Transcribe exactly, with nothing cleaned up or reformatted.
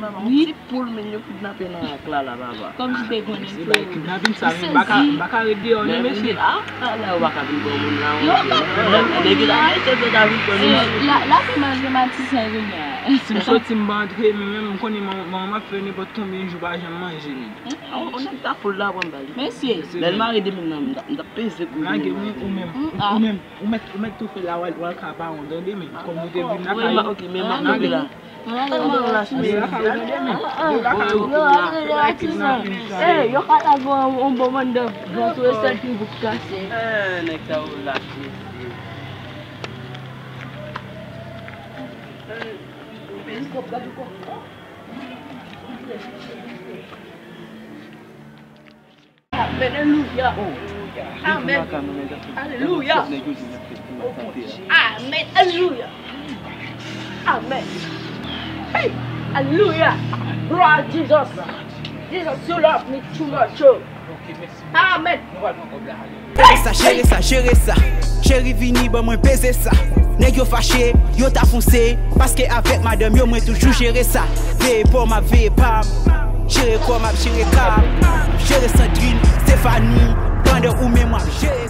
Wi. Ti poul menm yo kidnape nan ak la la, papa. Kòm si te konnen. Se bay kidnapin sa, men m pa ka, m pa ka ret deyò non, mesye. Ah, la, la, yo pa ka vin pran moun la, yo ka pran. Nèg la, se te ka vin pran moun. La, la, se malgre matisyen kounye a. Si m soti, m pa antre, men menm m konnen manman m ap fè nenpòt konbyen jou pa janm manje, men. On, on nèg ta foul la, pran bal. Mesye. Lè l mare demen nan, m t ap peze kou. Lage men ou menm, ou menm, ou mèt, ou mèt tou fè la, w al, w al ka pa on tande, men kòm nou te vin la, ok, men m ap lage la. Yo ka lage yon bon bann dan. Bon, tou e sèl ki bouk kase. Nèg sa yo lach, mesye. Amen. Alelouya. Amen. Alelouya. Amen. Alelouya. Hey. Alelouya. Gloire à Jesus. Jesus, you love me too much. Oh. Amen. Jere sa, jere sa, jere sa. Cheri vini ban mwen peze sa. Nèg yo fache, yo ta fonse. Paske avèk madanm yo mwen toujou jere sa. Veye pa w m ap veye pa m. Jere kò m ap jere ka m. Jere Sandrine, Stéphanie. Pandan ou menm w ap jere.